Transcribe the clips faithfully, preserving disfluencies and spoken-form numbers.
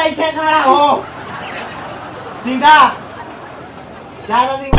ऐसे खड़ा हो, सीधा। ज्यादा नहीं।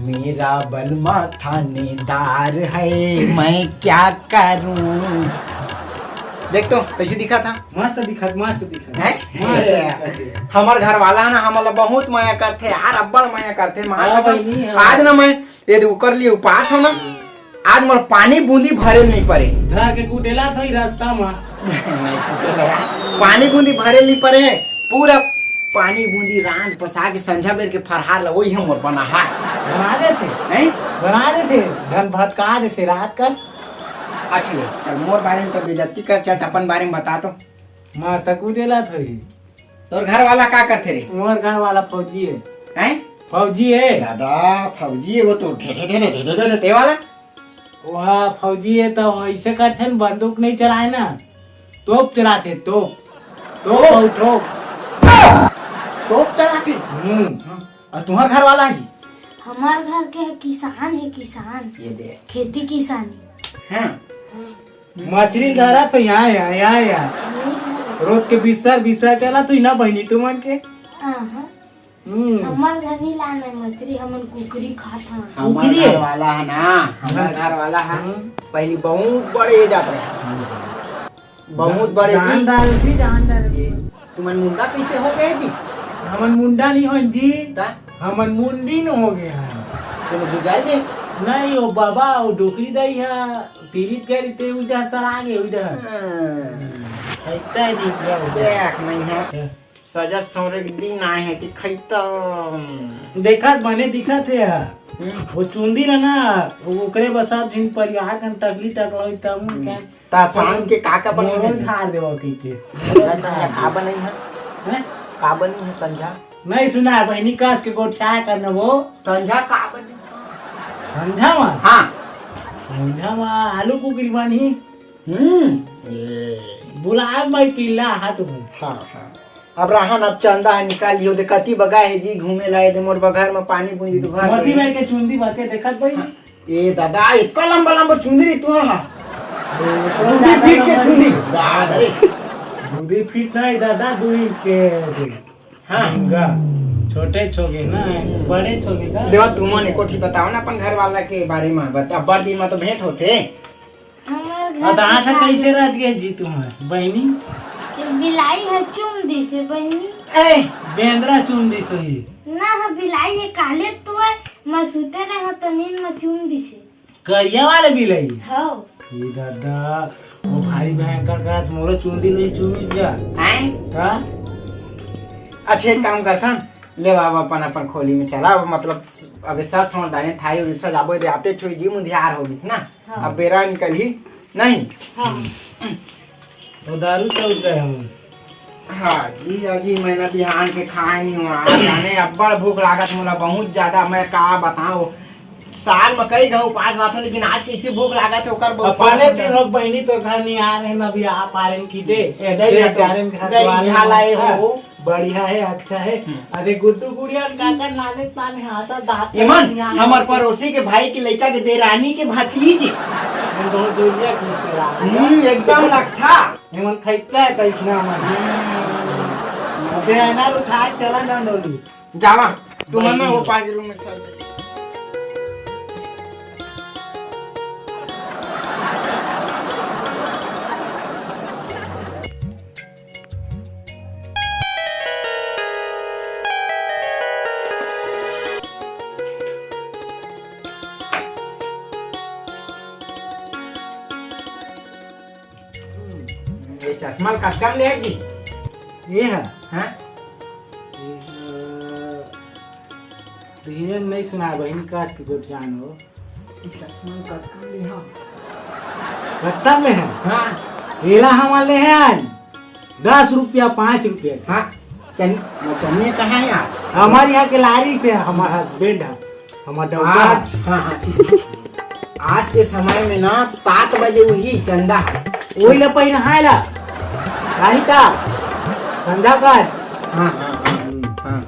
मेरा बलमा थानेदार है, मैं क्या करूं? देख तो कैसे दिखा था। मस्त दिखत, मस्त दिखत। हैं? मस्त दिखत हे। हमर घर वाला हे ना, हमला बहुत मया करथे यार, अब्बड़ मया करथे। मान हाँ, कसम, बहिनी, हाँ। आज ना मैं ये दे ओकर लिए उपास हो ना, आज मोर पानी बूंदी भरे नहीं परे। घर के कुटेला थोई रास्ता में। नहीं कुटेला यार। पानी बूंदी भरे नहीं परे। पूरा पानी बूंदी रांध पसा के संझा बेर के फरहार ला वही हमर बना है। बना देथे। हैं? बना देथे। धन भटका देथे रात का। अच्छा ले, चल मोर बारे में तो बेइज्जती कर, चल अपन बारे में बता तो। मस्त कुटेला थोई। तोर घर वाला का करथे रे? मोर घर वाला फौजी हे। हैं? फौजी हे। दादा, फौजी हे वो तो ढे ढे ढे ढे ढे ढे ढे ते वाला। वह फौजी हे तो ऐसे करथे न, बंदूक नहीं चलाए ना, तोप चलाथे, तोप। तोप तोप? अउ ठोक। तोप चलाथे? हम्म। हाँ। अउ तुम्हर घर वाला हे जी? हमर घर के हे किसान हे, किसान। ये दे। खेती किसानी। हाँ। हाँ। मछली धरत हो यहाँ, यहाँ, यहाँ, यहाँ। नहीं धरत। रोज के बिस्सर, बिस्सर चलत हो ना बहिनी तुमन के? हाँ, हाँ। हम्म। हमर घर नहीं लाना हे मछली, हमन कुकरी खात हन। हमर कुकरी घर हे? वाला हे ना, हमर हाँ। घर वाला हे। हाँ। पहली बहुत बड़े ये जात रहे। हाँ। बहुत बड़े जी। जानदार जी, जानदार। ये तुमन मुंडा कैसे हो गए जी? हमन मुंडा नहीं होन जी। ता? हमन मुंडी न हो गए हैं। तुम गुजर गए? नहीं, वो बाबा, वो डोकरी दाई है, तीरित गए ते उधर सर आ गए उधर। हाँ। ऐसा ही दिख गया उधर। देख नहीं है। क्या? सजा सौरे के दिन आए हैं कि खैतम। देखत बने दिखत हे हा। हम्म। वो चुंदी ना ना, वो ओकरे बस आप जिन परिवार कन टकली टकलई तब हम्म। क्या? ता शाम के का का बने मोरो हैं? झाड़ देवा कहि के। संझा, संझा का बने हैं? हैं? का बने हैं संझा? नहीं सुना है बहिनी, कस के गोठिया करना वो। संझा का बने? संझा मा? हाँ। संझा मा आलू कुकरी बनी। हम्म। ए। बुलाए भाई पिल्ला हाथ में। हाँ, हाँ। अब राहन अब चंदा हे निकाल लियो दे, कति बगा हे जी घूमे लाए दे मोर बघर में पानी बूंदी तो भर मोती दे। भाई के चुंदी बाते देखत भाई। हाँ। ए दादा, इतना लंबा लंबा चुंदी रे तू, हाँ। ए, तो दू ज्यादा फीट के लंबा चुंदी। नहीं। दादा रे। दू फीट नहीं दादा, दू इंच के। हाँ। गंगा, छोटे छोगे ना, बड़े छोगे का? देवा, तुमन एको ठी बताओ ना अपन घर वाला के बारे में, बता, बड़ दिन में तो भेंट होथे। हमर घर हाँ, तो के आठ का कैसे रह गए जी तुम्हार बहनी? एक बिलाई हे चुम दिसे बहनी। ए, बेंदरा चुम दिस होही। ना ह बिलाई हे, काले तो हे, मैं सुते रहे तो नींद में चुम दिसे। करिया वाले बिलाई? हाँ। ये दादा, वो भारी भयंकर का मोरो चुंदी नहीं चुमी जा। हैं? का? अच्छा, एक काम करथन, ले बाबा अपन, अपन खोली में चला, अब मतलब, अबे सर सोन डाले थारी उरी सजाबो दे आते छोरी जी मुंधियार हो गिस ना। हाँ। अब बेरा निकलही नहीं। हाँ। वो दारू चौक गए हम। हाँ जी, अजी मैं ना बिहान के खाए नहीं हूँ। आज जाने अब्बड़ भूख लागत मोला बहुत ज्यादा, मैं का बताऊँ। साल में कई घाव उपास रहत हूँ, लेकिन आज कैसे भूख लागत हे, ओकर बहुत अपने बहुत दिन हो बहनी तो घर नहीं आ रहे ना, अभी आ पा रहे की दे। ए, दे दे दे तो, कारण घर दे द्वार निकाल में आए हो। हाँ। बढ़िया हे, अच्छा हे। हम्म। अरे गुड्डू गुड़िया काका नाले ताने हाँसा दांत एमन, नहीं आए। हमर पड़ोसी के भाई के लइका के देरानी के भतीज। हम बहुत जोरिया की से रहा। हम्म, एकदम लगथा। एमन खैता हे कैसना मन। हम्म। अबे अनार उठा के चला ना डोली। जावा, तुमन ना वो पाँच किलो में चल। ये चल, चश्मा ल कतका म लेहे जी? ये ह? हाँ? ये ह, तुहिने नहीं सुना बहिन, कस के गोठियान हो। ये चश्मा ल कतका म लेहा? कतका में है? हाँ। एला हमन लेहे आज दस रुपया, पाँच रुपया। हाँ, चन-, चन्नी कहाँ है यार? हमारे यहाँ के लारी से, हमार husband है, हमार डौका। आज, हाँ, हाँ, ठीक है। आज के समय में ना सात बजे वही चंदा है। वही ला पहिरहाय ला। नहीं ता संध्या काल। हाँ, हाँ, हाँ, हाँ।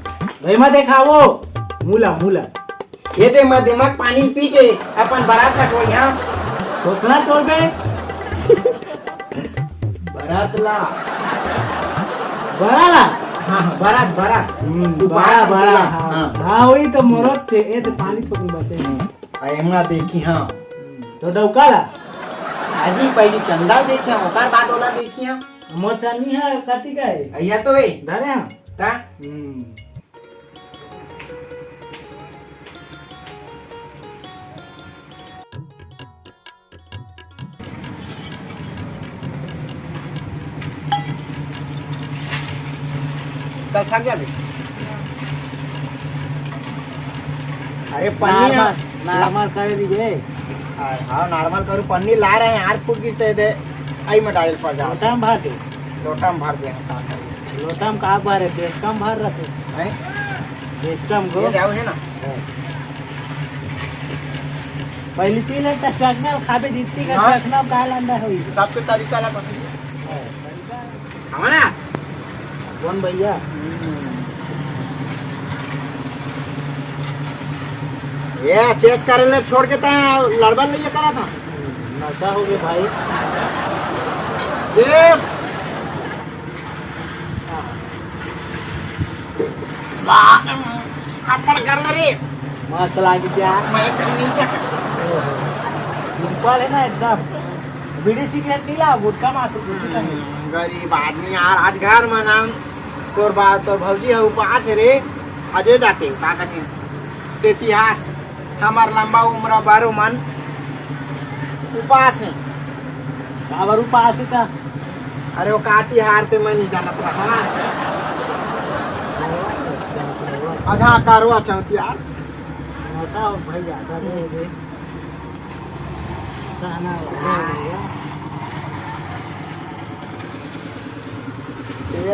भाई मत देखावो। मुला, मुला। ये दे, मैं दिमाग पानी पी के अपन बारात ला टोर यहाँ। तोतना टोर बे? बारात ला। बड़ा ला? हाँ, हाँ, बारात, बारात। हम्म, उपास बड़ा, बड़ा, ला। हाँ। हाँ। हाँ, वही तो मरत थे, ये तो पानी थोड़ी बचे हैं। आ, एमा देखी, हाँ। हम्म, तो डौका ला? अजी, पहली चंदा देखी, हाँ, ओकर बाद ओला देखी, हाँ। मोर चन्नी है, कति का है? अइया तो है। धरे, हाँ। ता? हम्म। कल सक जाबे। अरे पन्नी normal, है। Normal करे दीजिए। हाँ, हाँ, normal करू, पन्नी ला रहे हैं यार, फूट गिस दे दे। आई में डाल पर जा। लोटा में भर दे। लोटा में भर दे, हम का करी? लोटा में का भरे, बेचकम भर रखे। हैं? बेचकम को। ये जाओ है ना? हाँ। पहली तीन एक चखना खाबे, जितनी का हाँ। चखना का लंदा होई। सबके तरीका ला पसंद है। हाँ। हमारा? कौन भैया? ये चेस करे ले छोड़ के तैं लड़बा ले ये करा था। नशा हो गया भाई। चेस। वाह, अपन गर्व रे। मस्त लागी क्या? मैं एकदम नहीं सक। Simple है ना एकदम। बीड़ी सिगरेट नहीं ला, गुटखा मात्र कुछ नहीं। हम्म, गरीब आदमी यार, आज घर में ना तोर बा-, तोर भौजी है उपास रे, अजे जाते, का कहते हैं, ते तिहार, हमार लंबा उम्र बारो मन उपास है। काबर उपास है ता? अरे वो का तिहार ते मैं नहीं जानत रहा। अच्छा, हाँ, करवा चौथ यार। नशा हो भाई, ज्यादा नहीं हो गई। सहना हो गया।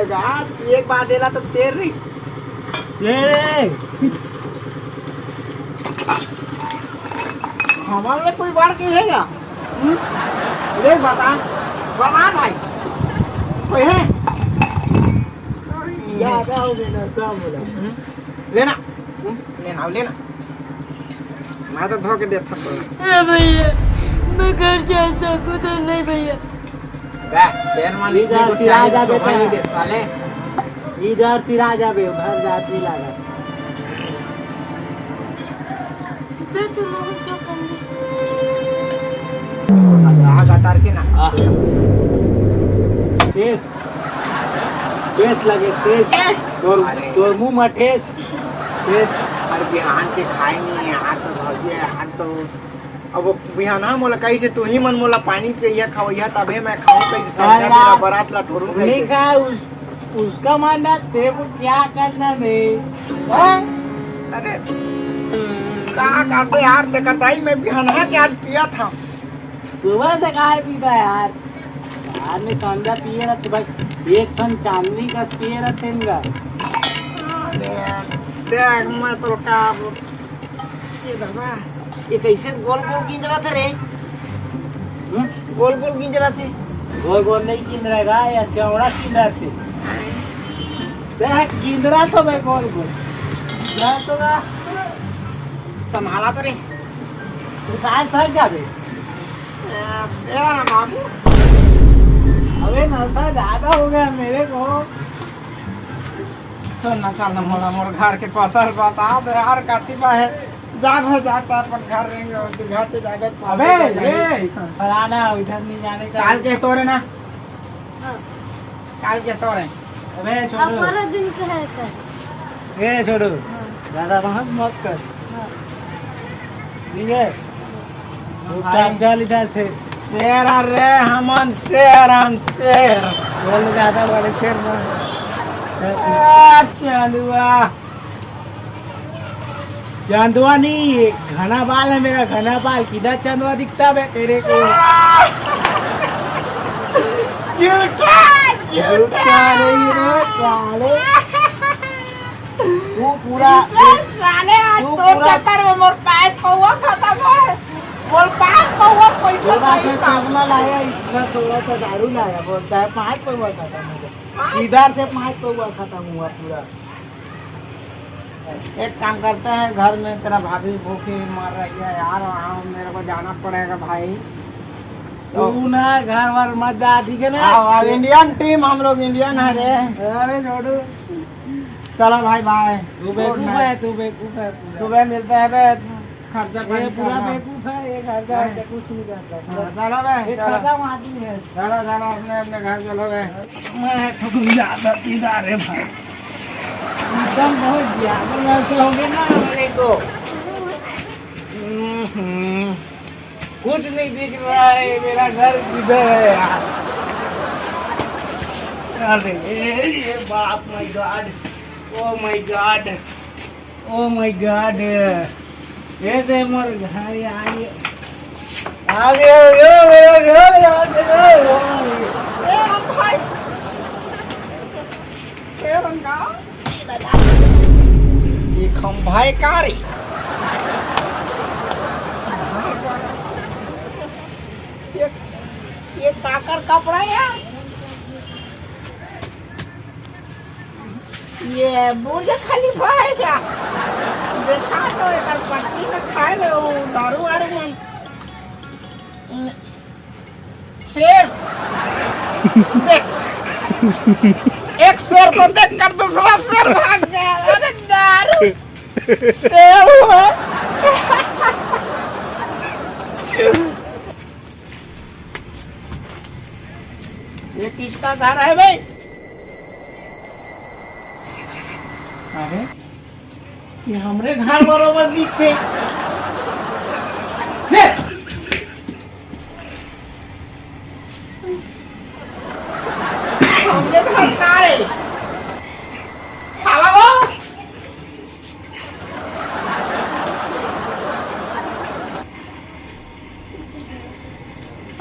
एक बात, एक बात देला तब शेर रही। शेर रे। हमारे लिए कोई बाढ़ के है क्या? हम्म? देख बता, बता भाई, कोई है? ज्यादा हो गया ना, सब बोला। हम्म? लेना, हम्म? लेना, लेना। मैं तो धो के देता तो। ए भैया, मैं घर जा सकूं तो नहीं भैया? बे, शेर मालिक इधर नहीं कुछ सिरा चाहिए, जा सोना बेटा। नहीं दे साले। इधर सिरा जा बे, घर जा पी लागा। बे, तू लोगन का कर ले। अब राह गतार के ना। आह। Taste। Taste लगे, taste। Taste। तोर, अरे। तोर मुंह में taste। Taste। अरे बिहान के खाए नहीं है यार, तो भौजी है यार, तो अब वो बिहान मोला कही से तू ही मन मोला पानी पिया खवैया तबे मैं खाऊं कही से अरे समझा यार। मेरा बारात ला टोरू कही नहीं से। खाए उस, उसका मानना तेरे को क्या करना नहीं। हाँ? अरे का करते यार, ते करता ही मैं बिहान के आज पिया था। सुबह से काय पीता यार? यार, मैं संध्या पिए रहते भाई, एक सन चांदनी का पिए रहते इनका। अरे यार, देख, मैं तो का, ये दादा, ये कैसे गोल गोल गिंज रहा था रे? हम्म? गोल गोल गिंज रहा थे। गोल गोल नहीं गिंज रहेगा, या चौड़ा गिंज रहा थे। देख, गिंज रहा तो मैं गोल गोल। गिंज रहा तो ना। संभाला तो रे। तू काय सर जाबे? ए, शेर है बाबू। अबे नशा ज्यादा हो गया मेरे को। चल ना, चल ना, मोला मोर घर के पता बता दे यार, काती बा है। जा भाई, जा, तो अपन घर रहेंगे, और घर से जाबे, तो अबे, जाबे। ये, फलाना, उधर नहीं जाने का। काल के तोरे ना। हाँ। काल के तोरे। अबे, छोड़ो। अब बारह दिन का है कल। ए, छोड़ो। हाँ। ज्यादा बहस मत कर। हाँ। ठीक है? चुपचाप चल इधर से। शेर, अरे हमन शेर, हम शेर। बोल ज्यादा बड़े शेर में। अच्छा, चांदुआ। चांदुआ नहीं, घना बाल है मेरा, घना बाल। किधर चांदुआ दिखता बे तेरे को? झूठा, झूठा। झूठा नहीं रे, साले। तू पूरा, झूठा साले, आज तू तोर पूरा चक्कर में मोर पाँच पौवा खत्म है। मोर पाँच पौवा पैसा थोड़ा नहीं सा था। चश्मा लाया, इतना थोड़ा सा दारू लाया, बोलता है पाँच पौवा खत्म हो गया। पाँच? इधर से पाँच पौवा खत्म हुआ पूरा। एक काम करते हैं, घर में तेरा भाभी भूखी मर रही है यार, वहाँ मेरे को जाना पड़ेगा भाई। तो तू ना घर वर मत जा, ठीक है ना? हाँ, हाँ, इंडियन टीम, हम लोग इंडियन है रे। अरे छोड़ू। चलो भाई, बाय। तू गुड बेवकूफ नाइट। है, तू बेवकूफ है पूरा। सुबह मिलते हैं बे, खर्चा ये पानी पूरा करना। बेवकूफ है, ये खर्चा हैं? वर्चा कुछ नहीं करता। हाँ, चलो बे, ये चलो। खत्म आदमी है। चलो, चलो, अपने, अपने घर चलो बे। मैं तो कुछ ज्यादा पीता रे भाई, एकदम बहुत ज्यादा नशा हो गया ना मेरे को। हम्म, कुछ नहीं दिख रहा है, मेरा घर किधर है यार? अरे ये बाप, my God, oh my God, oh my God, ये दे मोर घर आ गया, आ गया, आ गया, मेरा घर आ गया। ए राम भाई, ए रंगा, ये खंभा है का रे? ये, ये काकर कपड़ा है यार? ये बुर्ज खलीफा है क्या? देखा तो एकर पट्टी में खाए ले वो दारू वारू मन। शेर देख, एक शेर को देखकर दूसरा शेर भाग गया। अरे दारू शेर हुआ। ये किसका घर है भाई? अरे, ये हमरे घर बरोबर दिखते। ले। हमरे घर का रे? हवा वो?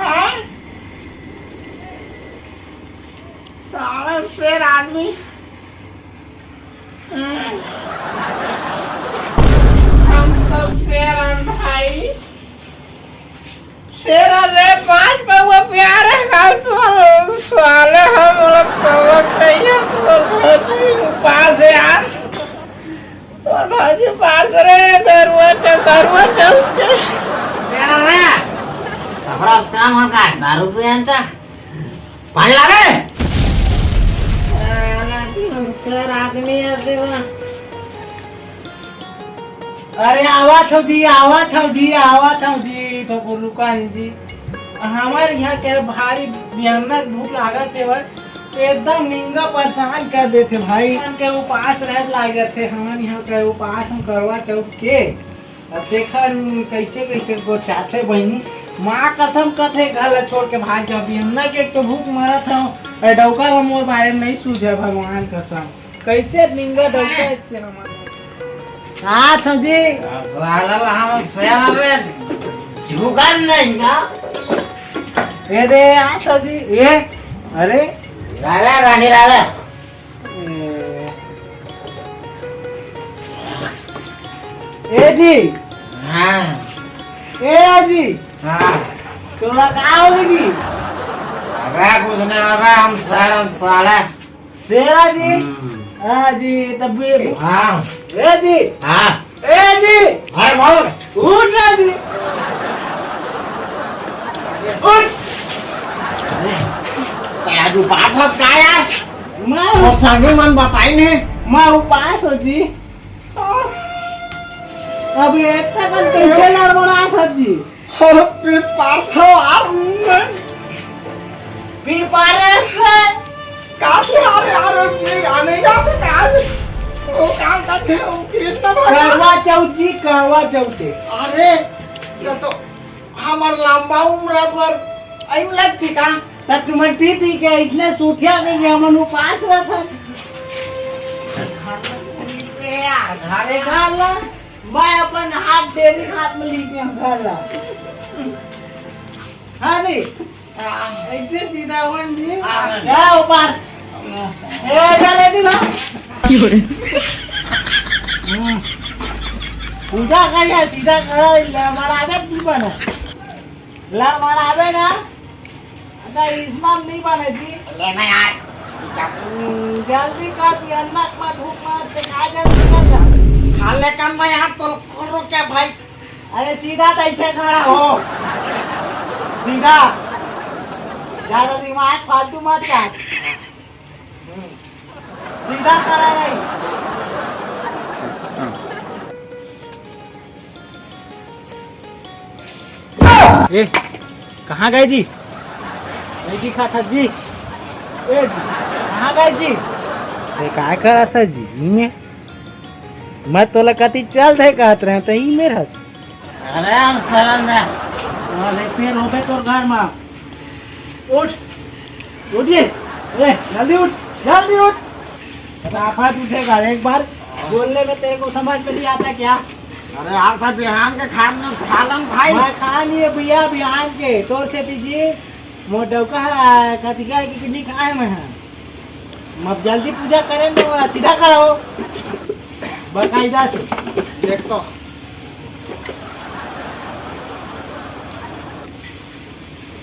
हाँ? साला शेर आदमी। हम्म। हम तो शेर हन भाई। शेर रे, पाँच पौवा प्यार है, कल तो साले हम लोग पौवा कहिए तो भौजी उपास है यार। तो भौजी उपास रे, गरुआ च-, गरुआ चौथ के। शेर रे, हमरा काम हम का दारू पियन त? पानी लावे। साला की हम शेर आदमी है, देखो। अरे, आवत हव जी, आवत हव जी, आवत हव जी, तो रुका जी। हमारे यहाँ के भारी भयानक भूख लागत हे, तो एकदम निंगा परेशान कर देथे भाई। हमन के उपास रहे लागत हे, हमन यहाँ के उपास हम करवा चौथ के। अब देखन कैसे कैसे गोचाथे बहिनी। माँ कसम कथे घर ला छोड़ के भाग जाओ, बिहन्ना के एक तो भूख मरत हव, ए डौका ला मोर बारे में नहीं सूझे भगवान कसम। कैसे निंगा डौका इससे हमारे। आ सब्जी। साला हम शेर रे, झुकन नहीं का। ए दे, आ सब्जी। ए, अरे। राजा, रानी राजा। ए, ए जी। हाँ। ए जी। हाँ। तोरा का हो गई? अबे कुछ नहीं, अबे हम शेर, हम साले। शेरा जी। हम्म। हाँ जी, तब भी। हाँ। ए जी। हाँ। ए जी। अरे बोल। उठ ना जी। उठ। आज उपास हस का यार? मैं और संगे मन बताई नहीं। मैं उपास हो जी। अब इतना कन कैसे लड़बड़ात हस जी? अरे पी पारथो यार, मैं पी पारे से का की यार, यार, ये आने जाते का आज? वो काम करते हो, कृष्ण भगवान। करवा चौथ जी, करवा चौथ। अरे, ये तो हमार लंबा उम्र पर आइम लगती का? त तुमन पी पी के इसने सूतिया के हमन उपास रहथन। अरे घर ला, मैं अपन हाथ डेरी हाथ में लेके घर ला। हाँ जी। कैसे सीधा हुआ जी? हाँ। क्या ऊपर? ए, जा ले दी ना। हम्म। पूजा कर, सीधा कर, लड़मड़ावे की बना। लड़मड़ावे ना। अच्छा, इसमें नहीं बने जी। लेना यार। हम्म, जल्दी कर दी, अन्ना मत, भूख मत, ते खा जा, निकल जा। खा ले कम भाई, यहाँ तो करो क्या भाई? अरे सीधा तैसे खड़ा हो, सीधा। ज्यादा दिमाग फालतू मत काट। हम्म। सीधा खड़ा रही। ए, कहाँ गए जी? नहीं दिखा था जी। ए जी, कहाँ गए जी? ए, काय करा था जी? इमे मैं तोला कति चल दे कहत रहे, त इमे रहस। अरे हम शरण में। अरे शेर होबे तोर घर में। उठ, उठ ये। ए, जल्दी उठ, जल्दी उठ। फटाफट उठेगा, एक बार बोलने में तेरे को समझ में नहीं आता क्या? अरे यार, था बिहान के खान में खा लन भाई। मैं खा लिए भैया बिहान के, तोर से पीजिए। मोर डौका ह-, कतिका के किडनी खाए मैं ह। अब जल्दी पूजा करें तो सीधा कराओ, बकायदा से। देख तो।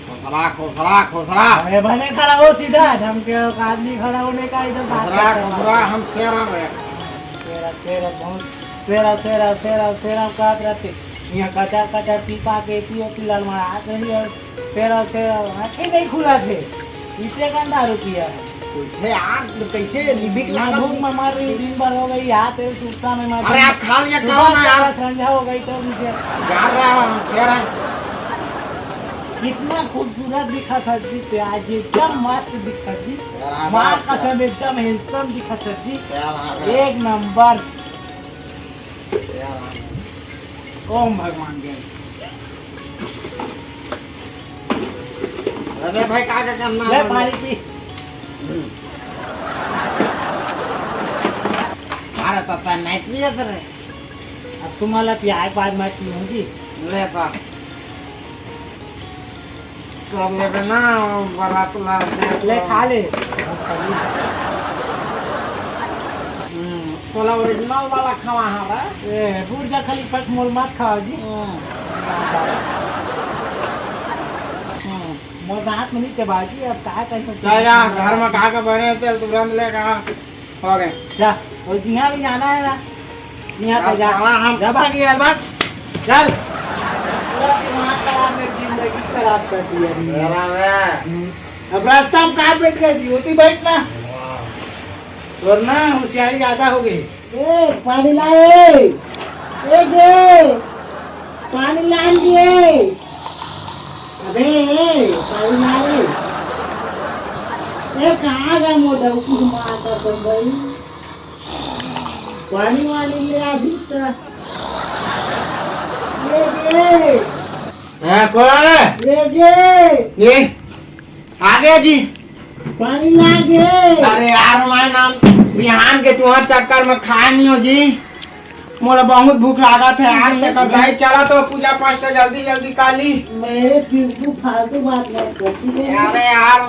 खुसरा, खुसरा, खुसरा। अरे बने खड़ा हो सीधा, ढंग के आदमी खड़ा होने का इधर बात खुसरा, करता है। खुसरा, हम शेर हैं। शेर, शेर, बहुत शेर, शेर, शेर, शेर, काट रहते। यहाँ कचा, कचा, पीपा के, पी, पी, लड़मड़ात रही है। तेरा, तेरा आँखें नहीं खुला थे, इसे गंदा रुपया है। हे यार, कैसे लिबिक ना लागत भूख है? में मर रही, दिन भर हो गई यार, तेरे सुस्ता में मर अरे गई। आप खा लिया सुबह करो ना से यार। संझा हो गई तो मुझे। यार रहा हूँ, शेर है। कितना खूबसूरत दिखा था जी, आज एकदम मस्त दिखा जी। यार, माँ आवाज कसम, एकदम handsome दिखा था जी। यार, हाँ, हाँ। एक नंबर। यार, हाँ। ओम भगवान के। अरे भाई, का, का करना ले है? पानी पी। अरे, तो सर नहीं पिए थे रे। अब तुम्हाला पियाए के बाद मैं पीऊँ जी। ले तो। कर लेबे ना, बारात ला दे ले, तो। खा ले। हम्म, तोला original वाला खवा हाँ रे। ए, बुर्ज खलीफा के मोल मत खावा जी। हम्म। हम्म। मोर दांत में नहीं चबा जी, अब का कही? चल जा, घर में का का बने तेल तुरंत लेके आ। हो गए। जा, और यहाँ भी जाना है ना, यहाँ पे अब जा। साला हम जा भाग यार, भाग। चल। पूरा दिमाग खराब, मेरी जिंदगी खराब कर दी है। साला मैं हम्म। अब रास्ता में कहाँ बैठ गए जी? होती बैठ ना। और ना, होशियारी ज्यादा हो गई। ए, पानी लाए। ए, दे। पानी ला लिए। अबे, ए, पानी ला रे। ए, कहाँ गए मोटा, कुछ मारता तो भाई। पानी वानी ले आ, दूसरा। ये, ये। हाँ, कौन है? ये, ये। ये। आ गया जी। पानी लागे। अरे यार, मैं ना बिहान के तुम्हारे चक्कर में खाए नहीं हो जी। मोला बहुत भूख लागत है यार, तेकर दाई चला तो पूजा पाठ से जल्दी जल्दी कर ली। मेरे पिंकू फालतू बात मत कर, ठीक है? अरे यार,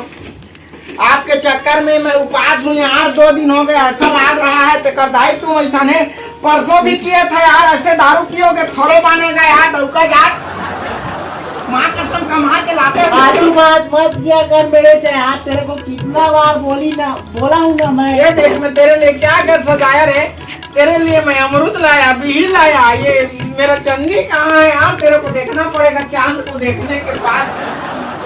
आपके चक्कर में मैं उपास हूँ यार, दो दिन हो गए, ऐसा लाग रहा है तेकर दाई तुम ऐसा ने परसों भी किए थे यार, ऐसे दारू पियोगे, थोड़े मानेगा यार, डौका जात। माँ कसम कमा के लाते हो। फालतू बात मत किया कर मेरे से यार, तेरे को कितना बार बोली ना, बोला हूँ ना मैं। ये देख, मैं तेरे लिए क्या घर सजाया रे, तेरे लिए मैं अमरूद लाया, बिही लाया, ये मेरा चंगी कहाँ है यार, तेरे को देखना पड़ेगा चांद को देखने के बाद।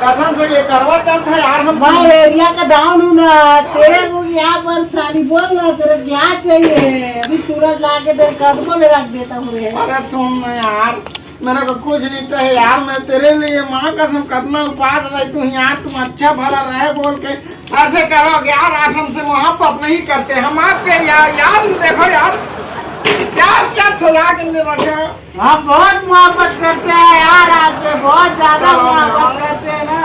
कसम से ये करवा चौथ है यार, हम मैं एरिया का डाउन हूँ ना, तेरे को क्या परेशानी, बोल ना, तेरे क्या चाहिए? अभी तुरंत ला के तेरे कदमों में रख देता हूँ रे। अरे सुन ना यार, मेरे को कुछ नहीं चाहिए यार, मैं तेरे लिए माँ कसम कितना उपास रही तू यार, तुम अच्छा भला रहे बोल के ऐसे करोगे यार, आप हमसे मोहब्बत नहीं करते, हम आपके यार, यार देखो यार, क्या क्या सजा के ले रखे हो। हम बहुत मोहब्बत करते हैं यार आपसे, बहुत ज्यादा चलो मोहब्बत यार। करते हैं ना।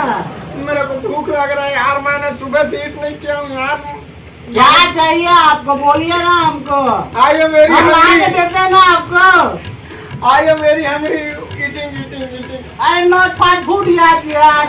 मेरे को भूख लग रहा है यार, मैंने सुबह से ईट नहीं किया हूँ यार। क्या चाहिए आपको, बोलिए ना हमको। आइए मेरी हम ला के देते हैं ना आपको। आइए मेरी हंग्री, ईटिंग ईटिंग ईटिंग। अरे नॉट फाट फूट यार, यार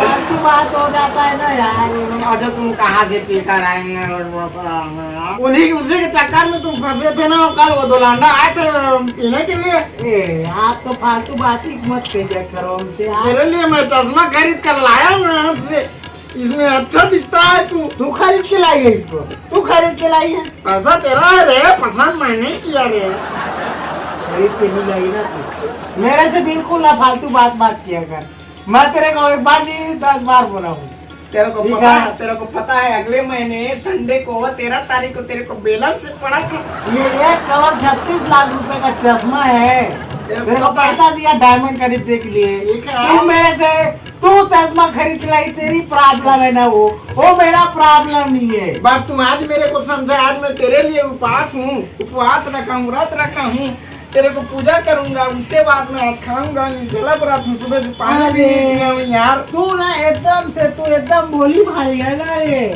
फालतू बात हो जाता है ना यार। अच्छा, तुम कहाँ से पीकर आएंगे रोज बोतल में? उन्हीं उसी के चक्कर में तुम फंसे थे ना कल, वो दो लांडा आए थे पीने के लिए। ए, आप तो फालतू बात ही मत कीजिए करो हमसे यार। तेरे लिए मैं चश्मा खरीद कर लाया हूँ यहाँ से। इसमें अच्छा दिखता है तू। तू खरीद के लाई है इसको? तू खरीद के लाई है? पैसा तेरा है रे, पसंद मैंने किया रे। खरीद के नहीं लाई ना तू। मेरे से बिल्कुल ना फालतू बात बात किया कर। मैं तेरे को एक बार नहीं, दस बार बोला हूँ। तेरे को ठीक पता है। है, तेरे को पता है, अगले महीने संडे को, तेरह तारीख को तेरे को बेलन से पड़ा था। ये एक करोड़ छत्तीस लाख रुपए का चश्मा है। तेरे को तेरे को पता है। पैसा दिया डायमंड खरीदने के लिए। ठीक है। तू मेरे से, तू चश्मा खरीद लाई, तेरी प्रॉब्लम है ना वो, वो मेरा प्रॉब्लम नहीं है। बट तुम आज मेरे को समझा, आज मैं तेरे लिए उपास हूँ, उपवास रखा हूँ, व्रत रखा हूँ, तेरे को पूजा करूंगा, उसके बाद मैं आज खाऊंगा, निर्जला व्रत हूँ, सुबह से पानी भी नहीं अरे। पिया हूँ यार। तू ना एकदम से, तू एकदम भोली भाली है ना रे।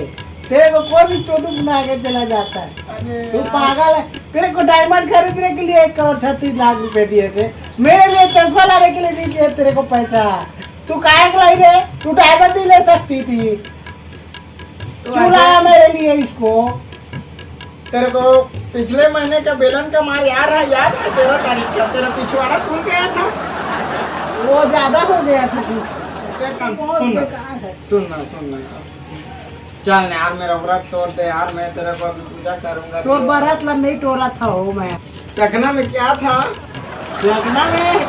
तेरे को कोई भी चोदू बना के चला जाता है। अरे तू यार। पागल है। तेरे को डायमंड खरीदने के लिए एक करोड़ छत्तीस लाख रुपए दिए थे, मेरे लिए चश्मा लाने के लिए नहीं दिए तेरे को पैसा। तू काहे के लाई रे? तू डायमंड नहीं ले सकती थी। तो क्यों ऐसे लाया मेरे लिए इसको? तेरे को पिछले महीने का बेलन का मार याद है? याद है तेरह तारीख का तेरा पिछवाड़ा फूल गया था। वो ज्यादा हो गया था कुछ। तेरे का बहुत सुन ना, बेकार है। सुन ना, सुन ना यार। चल ना यार, मेरा व्रत तोड़ दे यार, मैं तेरे को अभी पूजा करूंगा। तो बरात ला नहीं टोरा था हो मैं। चखना में क्या था? चखना में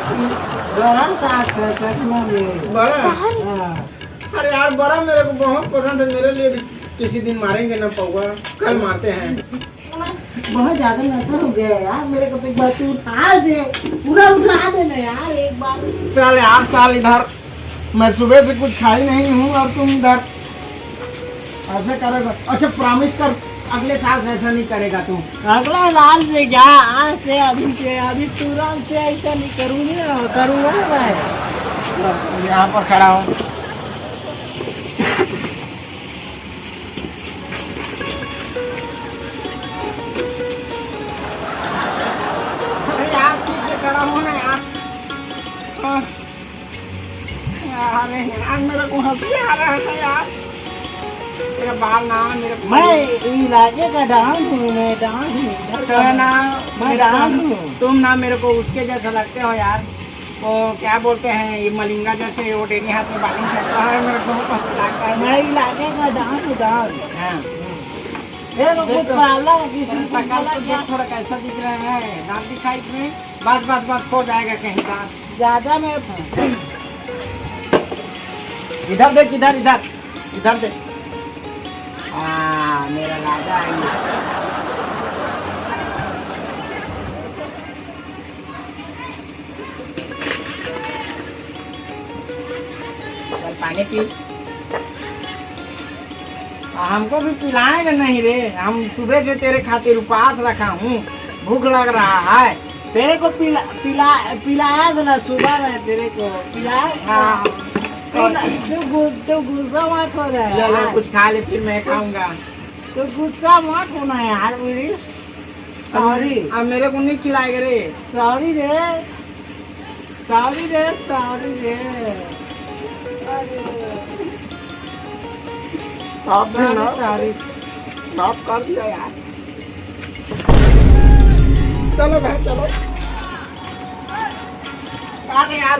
बड़ा साग था, चखना में। बड़ा? हाँ। अरे यार, बड़ा मेरे को बहुत पसंद है, मेरे लिए भी किसी दिन मारेंगे ना पौवा, कल मारते हैं। बहुत ज्यादा नशा हो गया है यार, मेरे को तो एक बार तू उठा दे, पूरा उठा दे ना यार एक बार। चल यार, चल इधर, मैं सुबह से कुछ खाई नहीं हूँ और तुम इधर ऐसे करेगा। अच्छा, प्रॉमिस कर, अगले साल से ऐसा नहीं करेगा तू। अगला साल से क्या, आज से, अभी से, अभी तुरंत से ऐसा नहीं करूँगी ना, करूँगा ना मैं। यहाँ पर खड़ा हूँ। अरे यार, ठीक से खड़ा हो ना यार। हाँ। अरे यार, मेरे को हंसी आ रहा है यार। मेरा बाल ना, मेरे को मैं इलाके का डॉन हूँ, मैं डॉन हूँ। इधर तो का ना, मैं मेरे को, डॉन हूँ। तुम ना मेरे को उसके जैसा लगते हो यार। वो क्या बोलते हैं, ये मलिंगा जैसे वो डेंगी हाथ में बालिंग करता है, मेरे को बहुत अच्छा लगता है। मैं इलाके का डॉन हूँ, डॉन। हाँ। ये तो कुछ देख तो, काला है, किसी को शकल काला तो क्या? देख, थोड़ा कैसा दिख रहा है, दांत दिखाई इसमें। बस, बस, बस, खो जाएगा कहीं का। ज्यादा मैं इधर देख, इधर, इधर, इधर देख। हाँ, मेरा राजा है ये। चल, पानी पी। हमको भी पिलाएगा नहीं रे, हम सुबह से तेरे खातिर उपास रखा हूँ, भूख लग रहा है। तेरे को पिला, पिला, पिलाया था ना सुबह में तेरे को, पिलाया था। हाँ। तू ना, तू गु-, तू गुस्सा मत हो रहा है ले, ले, यार। कुछ खा ले, फिर मैं खाऊंगा। तू गुस्सा मत होना यार, प्लीज। सॉरी। अब मेरे को नहीं खिलाएगा रे। सॉरी रे। सॉरी रे, सॉरी रे। अरे। आप भी सॉरी, ना, सॉरी। माफ कर दिया यार। चलो भाई, चलो। अरे यार।